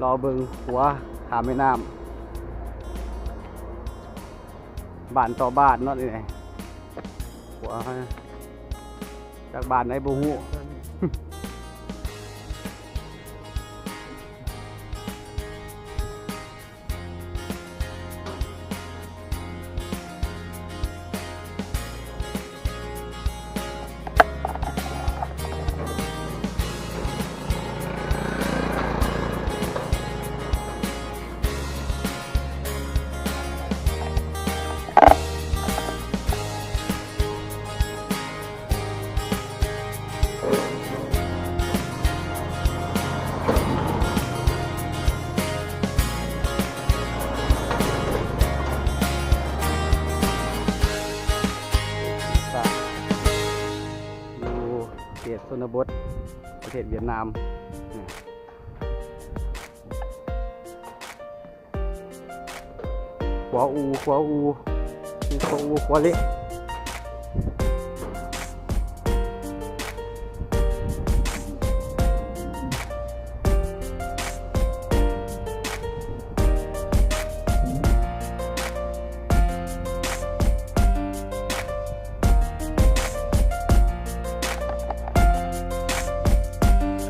ລໍເບິ່ງຂົວຂ້າມແມ່ນ້ຳ ບ້ານຕໍ່ບ້ານເນາະນີ້ ຂົວຈາກບ້ານໃດບໍ່ຮູ້. ຢູ່ເຂດຊົນນະບົດ ປະເທດຫວຽດນາມ. ຂົວອູ່ ຂົວອູ່ ມີຂົວອູ່ ຂົວເລະ.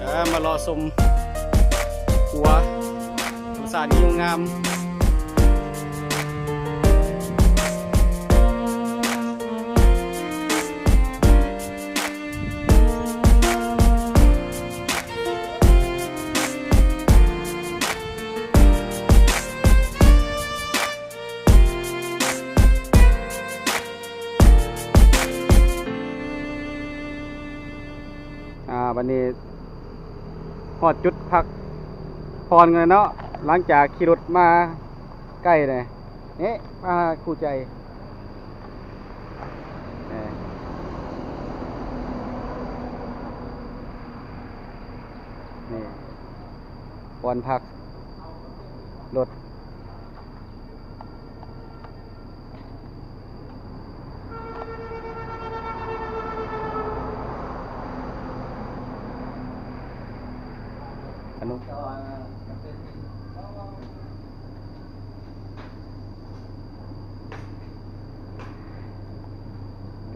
ເອີ ມາເລາະຊົມຂົວ ທຳມະຊາດງາມ. ອ່າ ບັດນີ້ຮອດຈຸດພັກຜ່ອນກັນແລ້ວເນາະ ຫຼັງຈາກຂີ່ລົດມາໄກແດ່. ເອະ ມາຫາຄູ່ໃຈ ເອີ ນີ້ ບ່ອນພັກລົດ.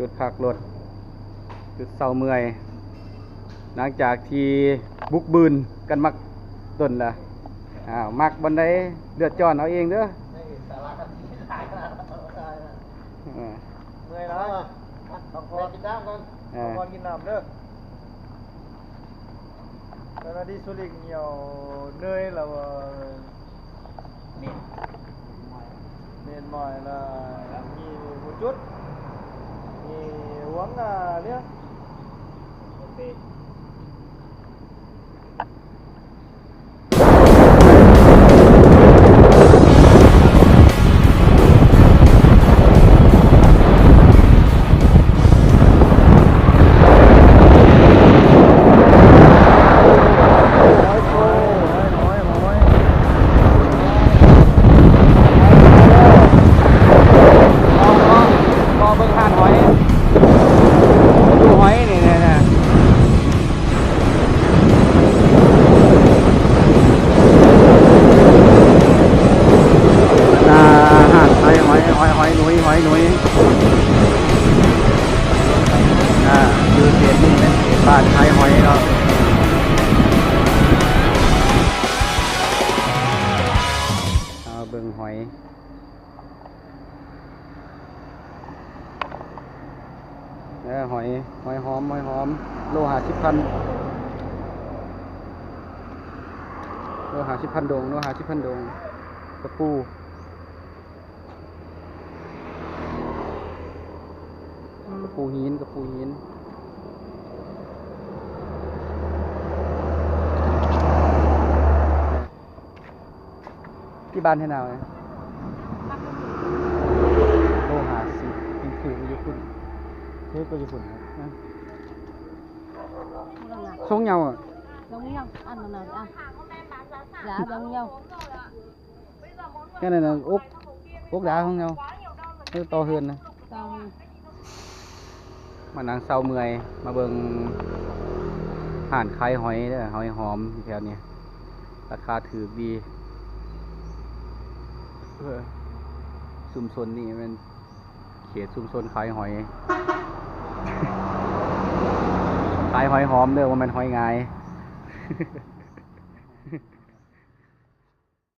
ຈຸດພັກລົດ ຈຸດເຊົາເມື່ອຍ ຫຼັງຈາກທີ່ບຸກບືນກັນມາດົນລະ. ອ້າວ ມັກບ່ອນໃດເລືອກຈ້ອນເອົາເອງເດີ. ເອີ ເມື່ອຍແລ້ວ ພັກຜ່ອນກິນນ້ຳກ່ອນ ເອີ ພັກຜ່ອນກິນນ້ຳເດີ. ຕອນນີ້ສຸລິກຍ່ຽວເໜື່ອຍແລ້ວ ເໝັນ ເໝັນໝອຍລະ ມີຫົວຈຸດ ມີຫວງ ອາ ເນຍ ໂອເຄ. ລໍເບິ່ງຮ້ານຫອຍ ດູຫອຍນີ້ ນີ້ ນີ້. ອ່າ ຮ້ານຂາຍຫອຍ ຫອຍ ຫອຍໜຸຍ ຫອຍໜຸຍ. ອ່າ ຢູ່ເຂດນີ້ແມ່ນເຂດບ້ານຂາຍຫອຍເນາະ. ເອົາເບິ່ງຫອຍ. ເອີ ຫອຍ ຫອຍຫອມ ຫອຍຫອມ ໂລຫ້າສິບພັນ ໂລຫ້າສິບພັນດົງ ໂລຫ້າສິບພັນດົງ. ກະປູ ກະປູຫີນ ກະປູຫີນ. ທີ່ບ້ານໃຫ້ນາວ ໂລຫ້າສິບ ຖືກຢູ່ພຸ້ນ ຖືກກວ່າຢູ່ພຸ້ນນະ. ຊົງເຍົາ ຊົງເຍົາ ອັນນັ້ນນະ ອັນ ຢ່າຊົງເຍົາ ແຄ່ນັ້ນນະ. ອົກ ອົກດາຊົງເຍົາ ເອີ ຕໍ່ເຮືອນນະ ຕໍ່ເຮືອນ. ມານັ່ງເຊົາເມື່ອຍ ມາເບິ່ງຮ້ານຂາຍຫອຍເດີ ຫອຍຫອມແຖວນີ້. ລາຄາຖືກດີ. ເອີ ຊຸມຊົນນີ້ແມ່ນເຂດຊຸມຊົນຂາຍຫອຍ ຂາຍຫອຍຫອມເດີ ບໍ່ແມ່ນຫອຍງາຍ.